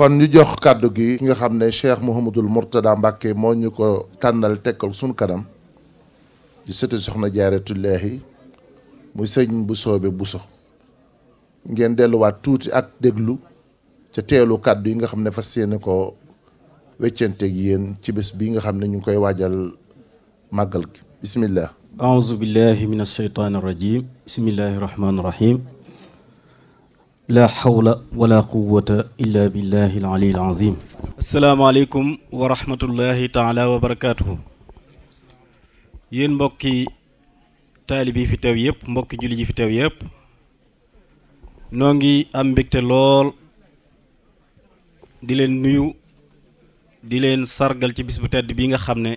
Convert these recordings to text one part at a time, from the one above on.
kon ñu jox kàddu gi ki nga xam ne Cheikh Mouhamadul Mourtada Mbacke moo ñu ko tànnal tekkal suñu kanam di sëti soxna Jaaratullaahi muy sëñ bu soobe Buso ngeen delluwaat tuuti ak déglu ca teelu kàddu yi nga xam ne fas yéene ko weccanteeg yéen ci bés bi nga xam ne ñu ngi koy waajal màggal gi bismillah. aouzu billahi min alsheytaan arrajim bismillahi irrahmani irrahim la hawla wala quwata illa billahi alali alazim. asalaamaaleykum wa rahmatullahi taala wa barakatuhu. yéen mbokki taalibi fi teew yëpp mbokki julli ji fi teew yëpp noo ngi am mbégte lool di leen nuyu di leen sargal ci bis bu tedd bi nga xam ne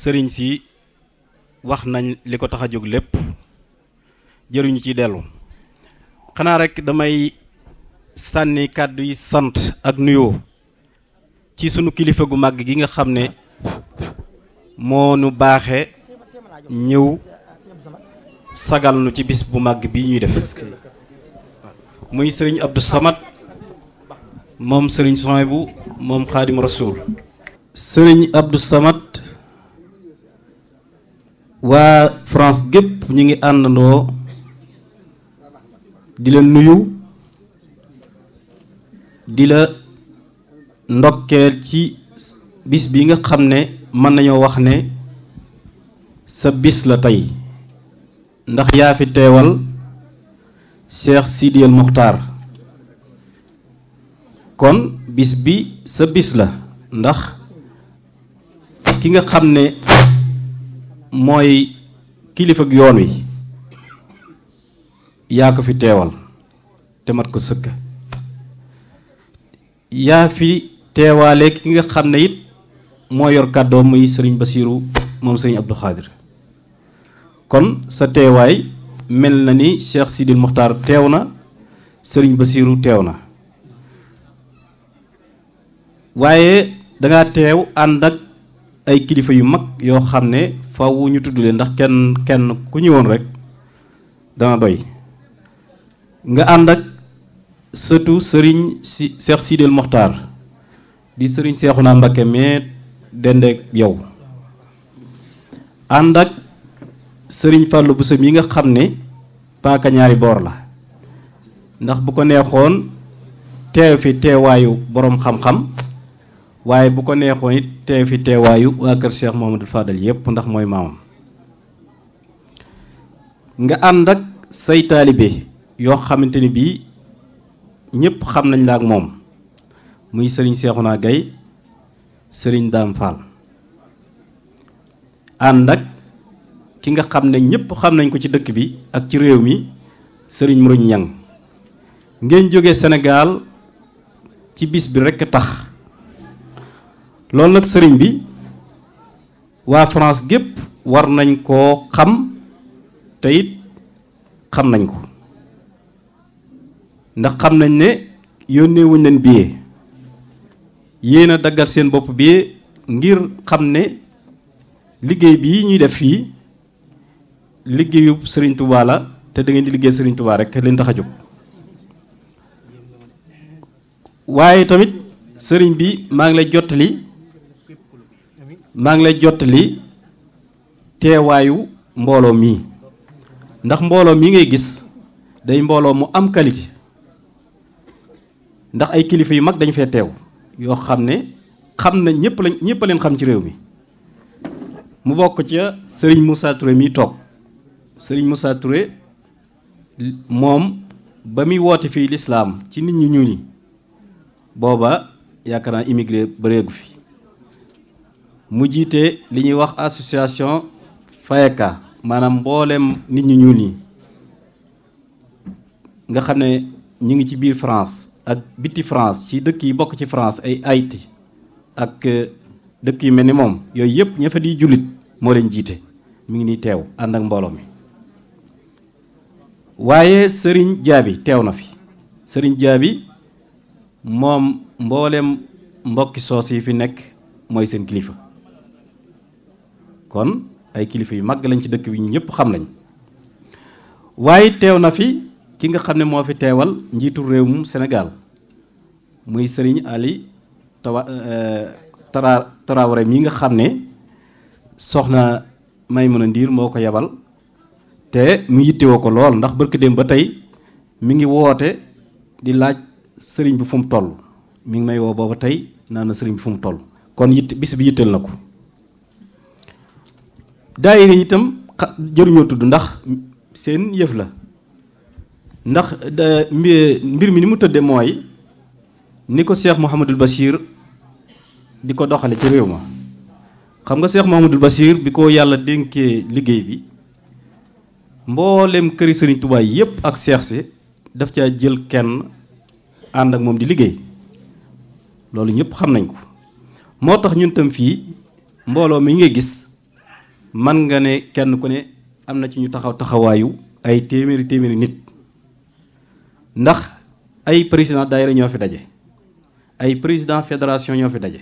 sëriñ si wax nañ li ko tax a jóg lépp jëruñu ci dellu xanaa rek damay sànni kàddu yi sant ak nuyoo ci sunu kilifa gu màgg gi nga xam ne moo nu baaxe ñëw sagal nu ci bis bu màgg bi ñuy def muy sëriñ Abdou Samad moom sëriñ Souhaïbou moom Xaadim Rasul. sëriñ Abdou Samad waa France gépp ñu ngi àndandoo di la nuyu di la ndokkeel ci bis bi nga xam ne mën nañoo wax ne sa bis la tey ndax yaa fi teewal Cheikh Sidi El Mokhtar kon bis bi sa bis la ndax ki nga xam ne mooy kilifa ak yoon wi yaa ko fi teewal te mat ko sëkk yaa fi teewaale ki nga xam ne it moo yor kàddoo muy sëriñ Basiiru moom sëriñ Abdou Khadir kon sa teewaay mel na ni Cheikh Sidil Mokhtar teew na sëriñ Basiiru teew na waaye danga teew ànd ak ay kilifa yu mag yoo xam ne faw ñu tudd leen ndax kenn ku ñëwoon rek dana doy nga ànd ak sëtu sëriñ si Cheikh Sidil Mokhtar di sëriñ Seexuna Mbakke mais dendeek yow ànd ak sëriñ Fàllu Buso yi nga xam ne paaka ñaari boor la ndax bu ko neexoon teew fi teewaayu boroom xam-xam waaye bu ko neexoon it teew fi teewaayu waa kër Cheikh Mouhamadou Fadal yépp ndax mooy maamam nga ànd ak say taalibe yoo xamante ni bii ñépp xam nañ la ak moom muy sëriñ Seexuna Gay sëriñ Daam Fall ànd ak ki nga xam ne ñépp xam nañ ko ci dëkk bi ak ci réew mi sëriñ Muruñ Ñang ngeen jóge Sénégal ci bis bi rekk tax loolu nag sëriñ bi waa France gépp war nañ koo xam te it xam nañ ko ndax xam nañ ne yónnee wuñ leen billet yéen a daggal seen bopp billet ngir xam ne liggéey bii ñuy def fii liggéeyu sëriñ Touba la te da ngeen di liggéey sëriñ Touba rek leen tax a jóg waaye tamit sëriñ bi maa ngi lay jottali teewaayu mbooloo mii ndax mbooloo mii ngay gis day mbooloo mu am qualité ndax ay kilifa yu mag dañu fee teew yoo xam ne xam na ñëpp a leen xam ci réew mi mu bokk ca sëriñ Moussa Touré mii toog sëriñ Moussa Touré moom ba muy woote fii lislaam ci nit ñi ñuul ñi booba yaakaar naa immigré bëreegu fi mu jiite li ñuy wax association Fayeka maanaam mboolem nit ñu ñuul ñi nga xam ne ñu ngi ci biir France ak biti France ci dëkk yi bokk ci France ay Haïti ak dëkk yu mel ni moom yooyu yëpp ña fa di jullit moo leen jiite mi ngi nii teew ànd ak mbooloo mi waaye sëriñ Jaabi teew na fi sëriñ Jaabi moom mboolem mbokki soos yi fi nekk mooy seen kilifa kon ay kilifa yu mag lañ ci dëkk bi ñu ñëpp xam nañ waaye teew na fi ki nga xam ne moo fi teewal njiitu réewum Sénégal muy sëriñ Ali Taraware mi nga xam ne soxna Maymuna Ndiir moo ko yebal te mu yittewoo ko lool ndax barki dem ba tey mi ngi woote di laaj sëriñ bi fu mu toll mi ngi may woo booba tey naan na sëriñ bi fu mu toll kon bis bi yitteel na ko. daayira itam jëruñoo tudd ndax seen yëf la ndax mbir mi ni mu tëdde mooy ni ko Cheikh Mouhamadul Bachir di ko doxale ci réew ma xam nga Cheikh Mouhamadul Bachir bi ko yàlla dénkee liggéey bi mboolem këri Sëriñ Tuubaa yépp ak seex si daf caa jël kenn ànd ak moom di liggéey loolu ñëpp xam nañ ko moo tax ñun tam fii mbooloo mi ngay gis man nga ne kenn ku ne am na ci ñu taxawaayu ay téeméeri nit ndax ay président daayira ñoo fi daje ay président fédération ñoo fi daje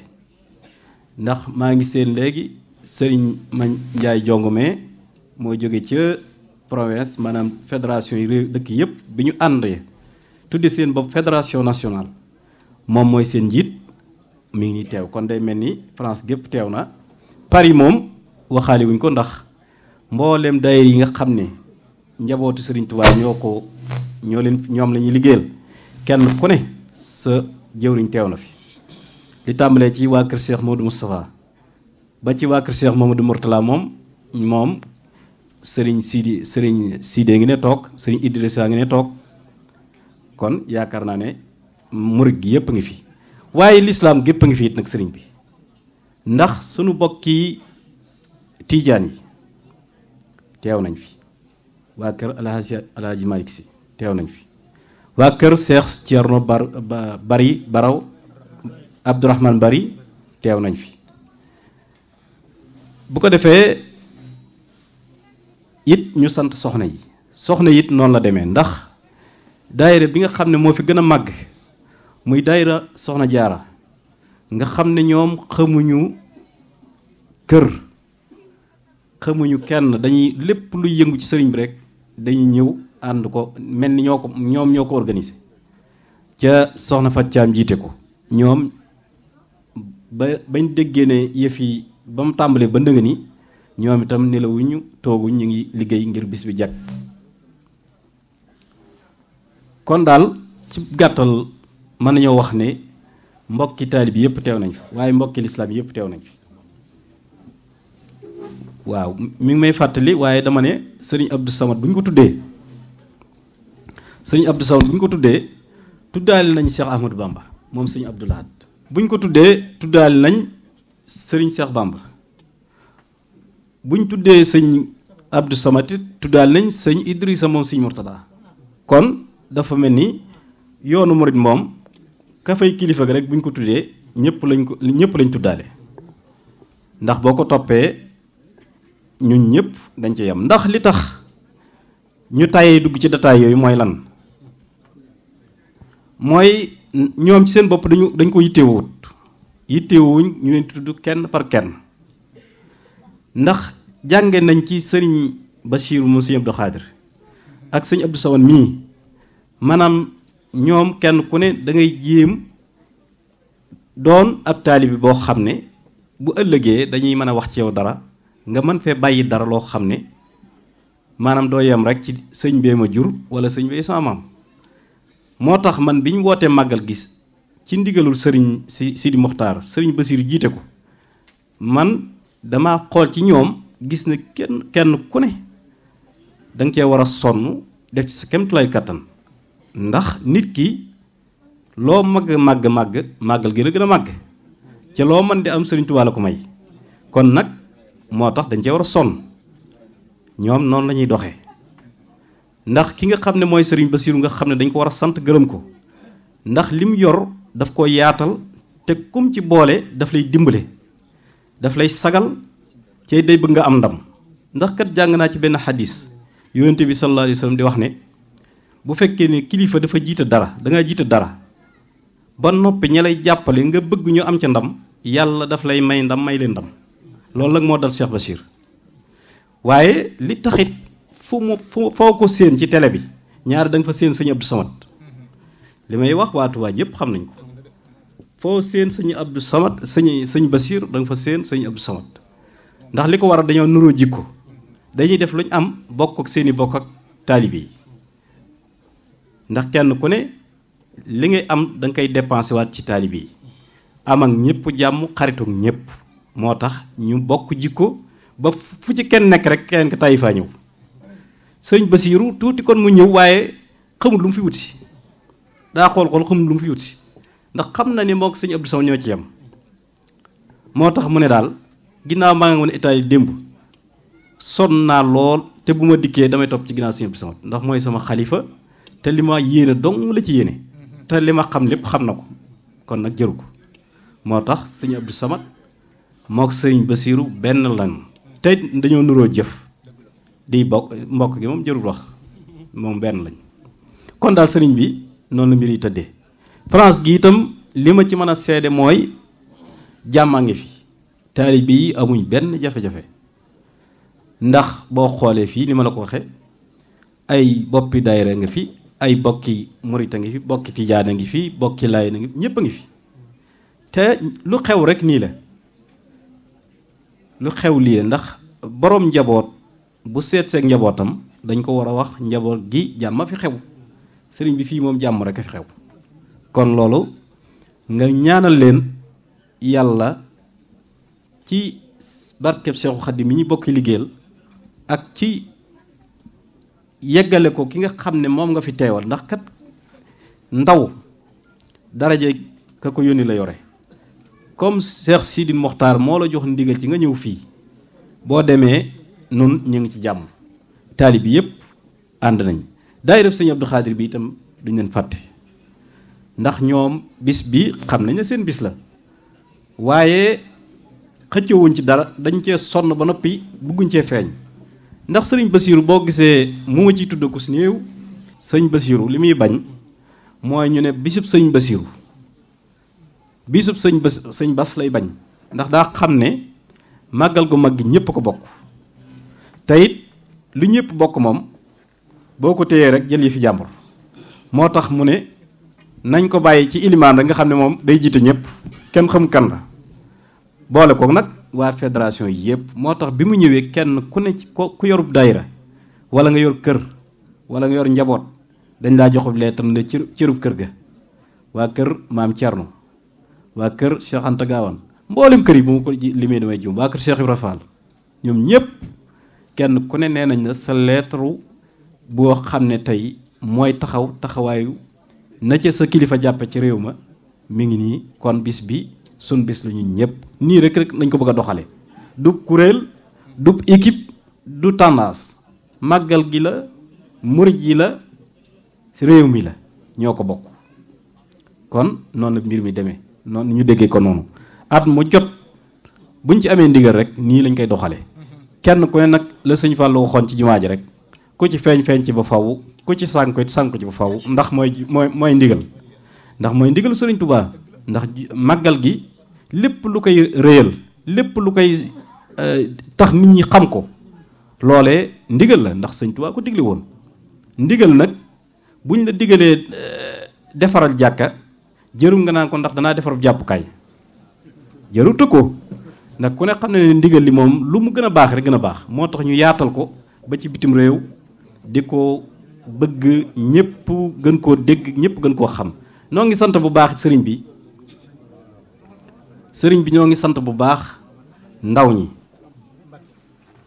ndax maa ngi seen léegi sëriñ Mañ Njaay Jongome moo jóge ca province maanaam fédération yi réew dëkk yëpp bi ñu àndee tudde seen bopp fédération nationale moom mooy seen njiit mi ngi teew kon day mel ni France gépp teew na Paris moom waxaale wuñ ko ndax mboolem daayira yi nga xam ne njabootu Sëriñ Tuubaa ñoom la ñuy liggéeyal kenn ku ne sa jëwriñ teew na fi li tàmbalee ci waa kër Cheikh Modou Moustapha ba ci waa kër Cheikh Mamadou Mourtala moom sëriñ Sidé ngi ne toog sëriñ Idrissa ngi ne toog kon yaakaar naa ne murid gi yëpp a ngi fi waaye lislaam gépp a ngi fi it nag sëriñ bi ndax sunu bokki tiijaan yi teew nañ fi waa kër Alhaji Malick Si teew nañ fi waa kër Cheikh Thierno Baraw Abdourahmane Bari teew nañ fi bu ko defee it ñu sant soxna yi it noonu la demee ndax daayira bi nga xam ne moo fi gën a màgg muy daayira soxna jaara nga xam ne ñoom xamuñu kër xamuñu kenn dañuy lépp luy yëngu ci sëriñ bi rek dañuy ñëw ànd ko mel ni ñoom ñoo ko organisé ca soxna Fat Caam jiite ko ñoom bañ déggee ne yëf yi ba mu tàmbalee ba ndëng ni ñoom itam nelawuñu tooguñ ñu ngi liggéey ngir bis bi jag kon daal ci gàttal mën nañoo wax ne mbokki taalib bi yëpp teew nañ fi waaye mbokki lislaam yëpp teew nañ fi waaw mi ngi may fàttali waaye dama ne sëriñ Abdou Samad bu ñu ko tuddee tuddaale nañ Cheikh Ahmadou Bamba moom sëriñ Abdou Lahad bu ñu ko tuddee tuddaale nañ sëriñ Cheikh Bamba bu ñu tuddee sëñ Abdou Samad tuddaale nañ sëñ Idrissa moom sëñ Murtada kon dafa mel ni yoonu murid moom ka fay kilifa gi rek bu ñu ko tuddee ñëpp lañ tuddaale ndax boo ko toppee ñun ñëpp dañ ci yem ndax li tax ñu tàyyee dugg ci détail yooyu mooy lan mooy ñoom ci seen bopp dañ ko yittewuñ ñu leen tudd kenn par kenn ndax jànge nañ ci sëriñ Bachir mu sëñ Abdou Khadir ak sëñ Abdou Sawan mii maanaam ñoom kenn ku ne da ngay jéem doon ab taalibi boo xam ne bu ëllëgee dañuy mën a wax ci yow dara nga mën fee bàyyi dara loo xam ne maanaam doo yem rek ci sëñ bee ma jur wala sëñ bee sama maam moo tax man bi ñu wootee màggal gis ci ndigalul sëriñ Sidi Mokhtar sëriñ Basiru jiite ko man dama xool ci ñoom gis ne kenn ku ne danga cee war a sonn def ci sa kéemtulaay kattan ndax nit ki loo màggal gi la gën a màgg ca loo mën di am sëriñ Tuubaa la ko may kon nag moo tax dañ cee war a sonn ñoom noonu la ñuy doxee ndax ki nga xam ne mooy sëriñ Basiru nga xam ne dañ ko war a sant gërëm ko ndax lim yor daf ko yaatal te kum ci boole daf lay dimbale daf lay sagal cay day bëgg nga am ndam ndax kat jàng naa ci benn xadis yonente bi sallallahu alayhi wa sallam di wax ne bu fekkee ne kilifa dafa jiite dara dangaa jiite dara ba noppi ña lay jàppale nga bëgg ñu am ca ndam yàlla daf lay may ndam may leen ndam loolu nag moo dal Cheikh Bachir waaye li taxit foo ko séen ci télé bi ñaari da nga fa séen sëñ Abdou Samad li may wax waa Touba yëpp xam nañ ko foo seen sëñ Abdou Samad sëñ Basiir da nga fa seen sëñ Abdou Samad ndax li ko waral dañoo nuroo jikko dañuy def lu ñu am bokk ak seeni bokk ak taalibe yi ndax kenn ku ne li ngay am da nga koy dépensé waat ci taalibe yi am ak ñëpp jàmm xarituk ñëpp moo tax ñu bokk jikko ba fu ci kenn nekk rek kenn ka tàyyi faa ñëw sëñ Basiiru tuuti kon mu ñëw waaye xamul lu mu fi wut si daa xool xamul lu mu fi wut si ndax xam na ni moog sëñ Abdou Samad ñoo ci yem moo tax mu ne daal ginnaaw maa ngi woon état yi démb sonn naa lool te bu ma dikkee damay topp ci ginnaaw sëñ Abdou Samad ndax mooy sama xalifa te li ma yéene dong la ci yéene te li ma xam lépp xam na ko kon nag jëru ko moo tax sëñ Abdou Samad moog sëñ Basiiru benn lan te dañoo nuroo jëf di bokk mbokk gi moom jërul wax moom benn lañ kon daal sëriñ bi noonu la mbir yi tëddee France gi itam li ma ci mën a seede mooy jàmmaa ngi fi taalibe yi amuñ benn jafe-jafe ndax boo xoolee fii ni ma la ko waxe ay boppi daayira nga fi ay bokki murit a ngi fi bokki tijaan a ngi fi bokki laay na ngi ñëpp a ngi fi te lu xew rek nii la lu xew lii la ndax boroom njaboot bu seet seeg njabootam dañ ko war a wax njaboot gi jàmm fi xew sëriñ bi fii moom jàmm rek a fi xew kon loolu nga ñaanal leen yàlla ci barkeb Seexu Xaadim mi ñu bokki liggéeyal ak ci yeggale ko ki nga xam ne moom nga fi teewal ndax kat ndaw daraje ka ko yónni la yore comme Cheikh Sidi Mokhtar moo la jox ndigal ci nga ñëw fii boo demee nun ñu ngi ci jàmm taalib bi yëpp ànd nañ daayira sëñ Abdou Khadir bi itam duñ leen fàtte ndax ñoom bis bi xam nañ ne seen bis la waaye xëccoowuñ ci dara dañ cee sonn ba noppi bugguñ cee feeñ ndax sëriñ Basiiru boo gisee mu ma ciy tudd ko si néew sëñ Basiiru li muy bañ mooy ñu ne bisub sëñ Basiiru bisub sëñ Bas lay bañ ndax daa xam ne màggal gu mag gi ñëpp ko bokk te it lu ñëpp bokk moom boo ko téyee rek jël yi fi jàmbur moo tax mu ne nañ ko bàyyi ci ilimaan rek nga xam ne moom day jiite ñëpp kenn xam kan la boole ko nag waa fédération yi yëpp moo tax bi mu ñëwee kenn ku ne ci ku yorub daayira wala nga yor kër wala nga yor njaboot dañ laa joxub lettre ne cërub kër ga waa kër maam Thierno waa kër Cheikh Anta Gaawaan mboolem kër yi bu ma ko limee damay juum waa kër Cheikh Ibra Fall ñoom ñëpp kenn ku ne nee nañ la sa lettre boo xam ne tey mooy taxawaayu na ca sa kilifa jàppe ci réew ma mi ngi nii kon bis bi sun bis lu ñun ñëpp nii rek nañ ko bëgg a doxale du kuréel du équipe du tendance màggal gi la murit yi la réew mi la ñoo ko bokk kon noonu la mbir mi demee noonu ñu déggee ko noonu at mu jot buñ ci amee ndigal rek nii lañ koy doxale kenn ku ne nag la sëñ Fallou waxoon ci jumaa ji rek ku ci feeñ ci ba faw ku ci sànku ci ba faw ndax mooy ndigal ndax mooy ndigal Sëriñ Tuubaa ndax màggal gi lépp lu koy réyal lépp lu koy tax nit ñi xam ko loolee ndigal la ndax Sëriñ Tuubaa ko digli woon ndigal nag buñ la digalee defaral jàkka jërum nga naan ko ndax danaa defarub jàppukaay jërutu ko ndax ku ne xam ne ndigal li moom lu mu gën a baax rek gën a baax moo tax ñu yaatal ko ba ci bitim réew di ko bëgg ñëpp gën koo dégg ñëpp gën koo xam noo ngi sant bu baax sëriñ bi ñoo ngi sant bu baax ndaw ñi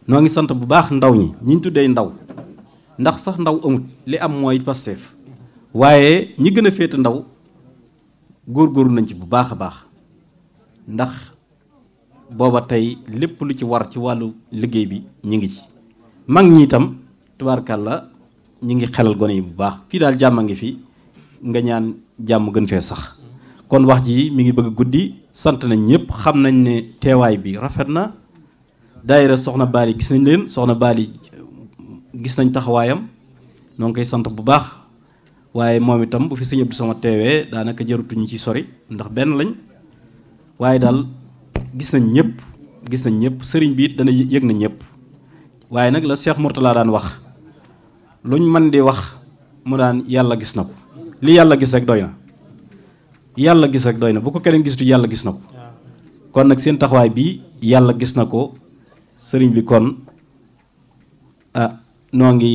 noo ngi sant bu baax ndaw ñi ñu tuddee ndaw ndax sax ndaw amut li am mooy Pastef waaye ñi gën a féete ndaw góorgóorlu nañ ci bu baax a baax ndax booba tey lépp lu ci war ci wàllu liggéey bi ñi ngi ci mag ñi itam tubaarkàlla ñi ngi xelal gone yi bu baax fii daal jàmm a ngi fi nga ñaan jàmm gën fee sax kon wax ji mi ngi bëgg guddi sant nañ ñëpp xam nañ ne teewaay bi rafet na daayira soxna Bali gis nañ leen soxna Bali gis nañ taxawaayam noo ngi koy sant bu baax waaye moom itam bu fi sëñ Abdou Samad teewee daanaka jarutuñu ci sori ndax benn lañ waaye daal gis nañ ñëpp sëriñ bi it dana yëg na ñëpp waaye nag la Cheikh Mourtala daan wax luñ mën di wax mu daan yàlla gis na ko li yàlla gis rek doy na yàlla gis rek doy na, bu ko keneen gisutu yàlla gis na ko. kon nag seen taxawaay bi yàlla gis na ko sëriñ bi kon noo ngi